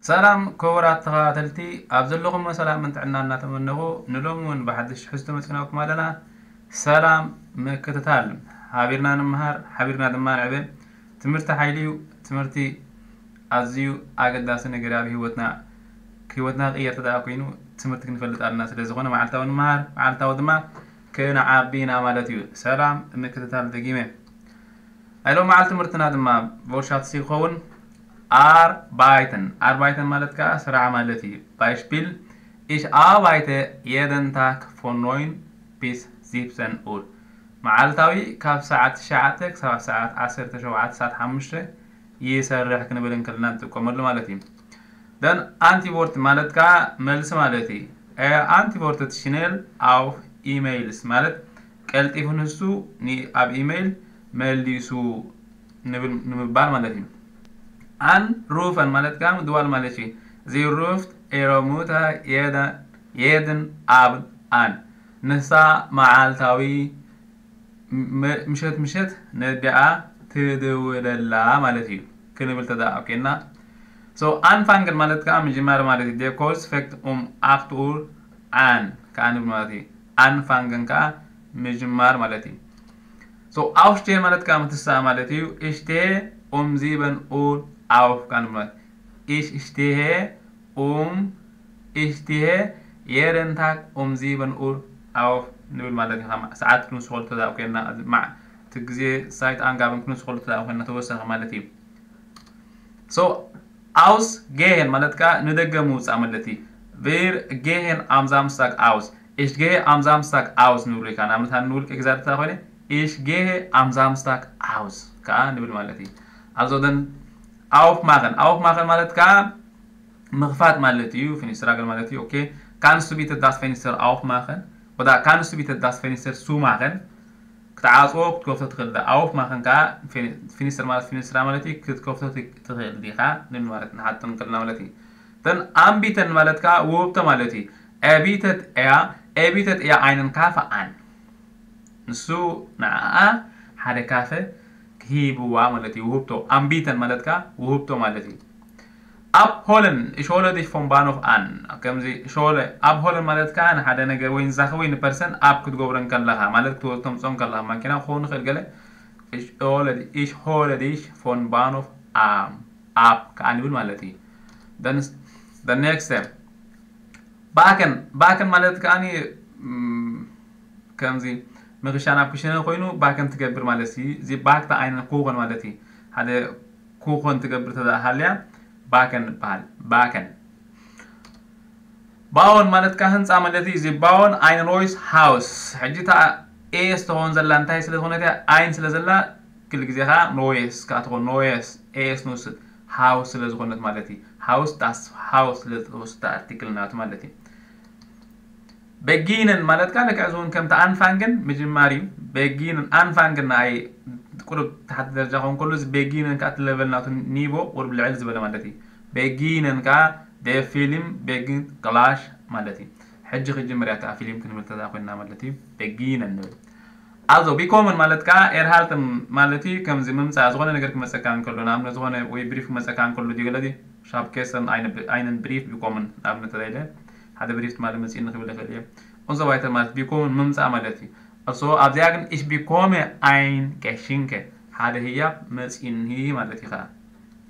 ሰላም ክቡራት ተኸታተልቲ፣ ኣብ ዘለኹም ሰላምን ጥዕና እናተመነኹ፣ ንሎሚ እውን ብሓድሽ ትሕዝቶ መፂናኩም ኣለና። ሰላም ምክትታል፣ ሓቢርና ንምሃር፣ ሓቢርና ድማ ንዕበ። ትምህርቲ ሓይሊ እዩ። ትምህርቲ ኣዝዩ ኣገዳሲ ነገር ኣብ ህይወትና፣ ህይወትና ክቕየር ተደኣ ኮይኑ ትምህርቲ ክንፈልጥ ኣለና። ስለ ዝኾነ መዓልታዊ ንምሃር፣ መዓልታዊ ድማ ክንዓቢ ኢና ማለት እዩ። ሰላም ምክትታል ደጊመ። ናይ ሎም መዓልቲ ትምህርትና ድማ ቮርሻት ሲ ክኸውን ኣርባይተን። ኣርባይተን ማለት ከዓ ስራሕ ማለት እዩ። ባይሽፒል፣ ኢሽ ኣርባይተ የደንታክ ፎኖይን ቢስ ዚብሰን ኡር። መዓልታዊ ካብ ሰዓት ትሽዓተ ክሳብ ሰዓት ዓሰርተ ሸውዓተ ሰዓት ሓሙሽተ ይሰርሕ ክንብል እንከለና ንጥቀመሉ ማለት እዩ። ደን ኣንቲቮርት ማለት ከዓ መልሲ ማለት እዩ። ኣንቲቮርት ሽኔል ኣውፍ ኢሜይልስ ማለት ቀልጢፉ ንሱ ኣብ ኢሜይል መሊሱ ንምባል ማለት እዩ። ኣን ሩፈን ማለት ከዓ ምድዋል ማለት እዩ። ዚ ሩፍት ኤሮሙታ የድን ኣብ ኣን ንሳ መዓልታዊ ምሸት ምሸት ነዲኣ ትድውለላ ማለት እዩ። ክንብል ተደኣ ኮይና፣ ኣንፋንግን ማለት ከዓ ምጅማር ማለት እዩ። ዴኮስ ፈክት ኡም ኣክትኡር ኣን ከዓ ንብል ማለት እዩ። ኣንፋንግን ከዓ ምጅማር ማለት እዩ። ኣውፍሽቴ ማለት ከዓ ምትሳእ ማለት እዩ። እሽቴ ኡም ዚበን ኡር ኣውፍ ከዓ ንብል ማለት እዩ። እሽ እሽቴሄ ኡም እሽቲሄ የደንታክ ኡም ዚበን ኡር ኣውፍ ንብል ማለት እዩ። ሰዓት ክንስኸሉ ተዛብ ኮይና እቲ ግዜ ሳይት ኣንጋብን ክንስኸሉ ተዛብ ኮይና ተወሰኸ ማለት እዩ። ኣውስ ጌሄን ማለት ከዓ ንደገ ምውፃእ ማለት እዩ። ቪር ጌሄን ኣምዛምስታክ ኣውስ እሽት ጌሄ ኣምዛምስታክ ኣውስ ንብሉ ኢካ ንኣብነት ንውልቂ ግዛት ኮይነ እሽ ጌሄ ኣምዛምስታክ ኣውስ ከዓ ንብል ማለት እዩ። ኣዞ ደን ኣውፍ ማኸን ኣውፍ ማኸን ማለት ከዓ ምኽፋት ማለት እዩ። ፊኒስትራገል ማለት እዩ። ኦኬ ካንስቱ ቢተ ዳስ ፌኒስተር ኣውፍ ማኸን ወዳ ካንስቱ ቢተ ዳስ ፌኒስተር ሱ ማኸን ክትዓፅዎ ክትከፍቶ ትኽእል። ኣውፍ ማኸን ከዓ ፊኒስተር ማለት ፊኒስትራ ማለት እዩ። ክትከፍቶ ትኽእል ዲኻ ንብል ማለት ንሓጥን ከልና ማለት እዩ። ተን ኣምቢተን ማለት ከዓ ውህብቶ ማለት እዩ። ኤቢተት እያ ኤቢተት እያ ዓይነን ካፈ ኣን ንሱ ንዓኣ ሓደ ካፈ ክሂብዋ ማለት እዩ። ውህብቶ ኣምቢተን ማለት ከዓ ውህብቶ ማለት እዩ። ኣብ ሆለን እሽ ሆለ ዲሽ ፎን ባኖፍ ኣን ከምዚ እሽ ሆለ ኣብ ሆለን ማለት ከዓ ንሓደ ነገር ወይ ንዛኸ ወይ ንፐርሰን ኣብ ክትገብሮ እንከለኻ ማለት ክትወ- ተምፅኦ እንከለኻ ማኪና ክኸውን ይኽእል ገለ እሽ ሆለ ዲ- እሽ ሆለ ዲሽ ፎን ባኖፍ ኣም ኣብ ከዓ ንብል ማለት እዩ። The next step ባከን ባከን ማለት ከዓ ከምዚ ምክሻን ኣብ ክሽነ ኮይኑ ባከን ትገብር ማለት እዩ። እዚ ባክታ ኣይነ ኩኾን ማለት እዩ። ሓደ ኩኾን ትገብር ተዛሃልያ ባከን ይበሃል። ባከን ባወን ማለት ከዓ ህንፃ ማለት እዩ። እዚ ባወን ኣይን ሮይስ ሃውስ ሕጂ እታ ኤስ ትኸውን ዘላ እንታይ ስለ ዝኾነት እያ? ኣይን ስለ ዘላ ክል ግዜ ከዓ ኖየስ ከዓ ትኾን ኖየስ ኤስ ንውስድ ሃውስ ስለ ዝኾነት ማለት እዩ። ሃውስ ዳስ ሃውስ ስለ ዝወስድ ኣርቲክል ናቱ ማለት እዩ። በጊነን ማለት ከዓ ልክዕ ዝውን ከምቲ ኣንፋንግን ምጅማር እዩ። በጊነን ኣንፋንግን ንኣይ ቁሩብ ታሕቲ ደረጃ ክኸውን ከሎ እዚ በጊነን ከዓ እቲ ለቨል ናቱ ኒቮ ቁሩብ ልዕል ዝበለ ማለት እዩ። በጊነን ከዓ ደ ፊልም በጊን ክላሽ ማለት እዩ። ሕጂ ክጅምር እያ ከዓ ፊልም ክንብል ተዛ ኮይና ማለት እዩ። በጊነን ንብል ኣዞ ቢኮምን ማለት ከዓ ኤርሃልትን ማለት እዩ። ከምዚ ምምፃእ ዝኾነ ነገር ክመፀካ እንከሎ ንኣብነት ዝኾነ ወይ ብሪፍ ክመፀካ እንከሎ ዲገለዚ ሻፕ ኬሰን ኣይነን ብሪፍ ቢኮምን ንኣብነት ተዛይለ ሓደ ብሪፍ ትማሊ መፅእ ንክብል ይኽእል እየ። ኦንዘባይተር ማለት ቢኮምን ምምፃእ ማለት እዩ። እሶ ኣብዚኣ ግን እሽ ቢኮመ ኣይን ገሽንከ ሓደ ህያብ መፂኒ ማለት እዩ ከዓ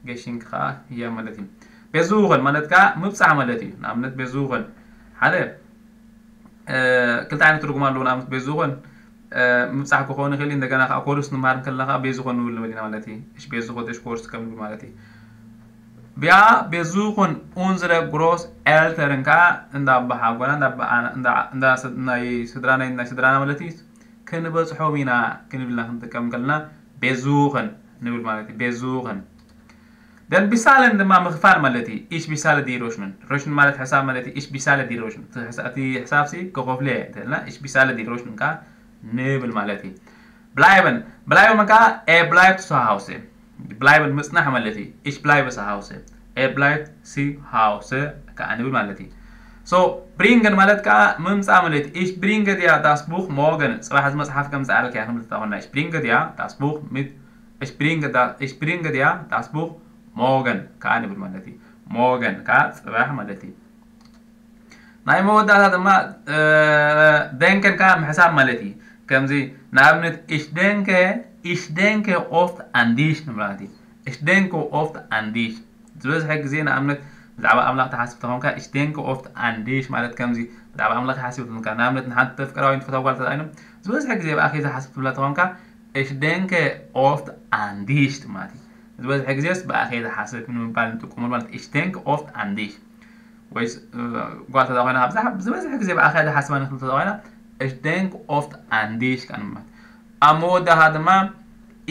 ገሽንክ ከዓ ህያብ ማለት እዩ። ቤዝውኸን ማለት ከዓ ምብፃሕ ማለት እዩ። ንኣብነት ቤዝውኸን ሓደ ክልተ ዓይነት ትርጉም ኣለዎ። ንኣብነት ቤዝውኸን ምብፃሕ ክኸውን ይኽእል እዩ። እንደገና ከዓ ኮርስ ንመሃር ከለና ከዓ ቤዝውኸን ንብል ንብል ኢና ማለት እዩ። እሽ ቤዝውኸን እሽ ኮርስ ከም ንብል ማለት እዩ። ቢያ ቤዝውኸን ኡንዝረ ግሮስ ኤልተርን ከዓ እንዳ ኣባሓጎና ናይ ስድራና ናይ ስድራና ማለት እዩ። ክንበፅሖም ኢና ክንብልና ክንጥቀም ከለና ቤዝውኸን ንብል ማለት እዩ። ቤዝውኸን ደን ቢሳለን ድማ ምኽፋል ማለት እዩ። ኢሽ ቢሳለ ዲ ሮሽንን ሮሽን ማለት ሕሳብ ማለት እዩ። ኢሽ ቢሳለ ዲ ሮሽን እቲ ሕሳብ ሲ ክኸፍሎ እየ እንተልና ኢሽ ቢሳለ ዲ ሮሽን ከዓ ንብል ማለት እዩ። ብላይበን ብላይበን ከዓ ኤ ብላይብ ሱ ሃውስ ብላይበን ምፅናሕ ማለት እዩ። ኢሽ ብላይበ ሱ ሃውስ ኤ ብላይብ ሲ ሃውስ ከዓ ንብል ማለት እዩ። ሶ ብሪንገን ማለት ከዓ ምምፃእ ማለት እዩ። ኢሽ ብሪንገ ድያ ዳስ ቡክ ሞገን ፅባሕ እዚ መፅሓፍ ከምፅኣልካ እያ ክንብል ተኾና ኢሽ ብሪንገ ድያ ዳስ ቡክ mit Ich bringe, da, ich bringe dir das Buch morgen ከዓ ንብል ማለት እዩ። Morgen ከዓ ፅባሕ ማለት እዩ። ናይ መወዳእታ ድማ denken ከዓ ምሕሳብ ማለት እዩ። ከምዚ ንኣብነት ich denke ich denke oft an dich ንምላት እዩ። Ich denke oft an dich ዝበዝሐ ግዜ ንኣብነት ብዛዕባ ኣምላኽ ትሓስብ ተኾንካ ich denke oft an dich ማለት ከምዚ ብዛዕባ ኣምላኽ ይሓስብ ተኾንካ ንኣብነት ንሓንቲ ተፍቅራ ወይ ትፈትዋ ጓል ተጣይኖም ዝበዝሐ ግዜ ብኣኸ ዝሓስብ ትብላ ተኾንካ ich denke oft an dich ማለት እዩ። ዝበዝሐ ግዜስ ብኣኸ ዝሓስብ ንምባል ንጥቀመሉ ማለት ich denke oft an dich ወይ ጓል ተዛ ኮይና ካብዛ ዝበዝሐ ግዜ ብኣኸ ዝሓስባ ንክል ተዛ ኮይና ich denke oft an dich ከንማት ኣብ መወዳእታ ድማ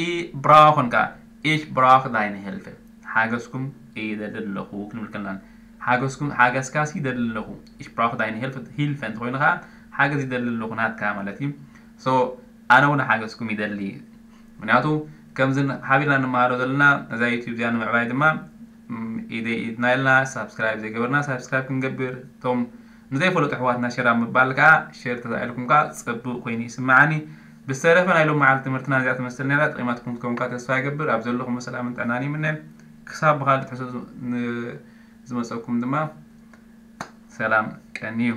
ich brauche ን ከዓ ich brauche deine Hilfe ሓገዝኩም ይደሊ ኣለኹ ክንብል ከለና ሓገዝኩም ሓገዝካሲ ይደሊ ኣለኹ ich brauche deine Hilfe Hilfe እንተኮይኑ ከዓ ሓገዝ ይደሊ ኣለኹ ናትካ ማለት እዩ። So ኣነ እውን ሓገዝኩም ይደሊ ምክንያቱ ከምዚ ሓቢርና እንመሃሮ ዘለና ነዛ YouTube እዚኣ ንምዕባይ ድማ ኢደይ ኢድና ኢልና subscribe ዘይገበርና subscribe ክንገብር እቶም ንዘይፈለጡ ኣሕዋትና share ኣብ ምባል ከዓ share ተሳኢልኩም ከዓ ፅቡቅ ኮይኑ ይስምዓኒ። ብዝተረፈ ናይ ሎም መዓልቲ ትምህርትና እዚኣ ትመስል ነራ ጠቂማትኩም ትከውን ከዓ ተስፋ ይገብር ኣብ ዘለኹም ሰላምን ጥዕናን ይምነ። ክሳብ ብካልእ ትሕሶ ዝመፀኩም ድማ ሰላም ቀንዩ።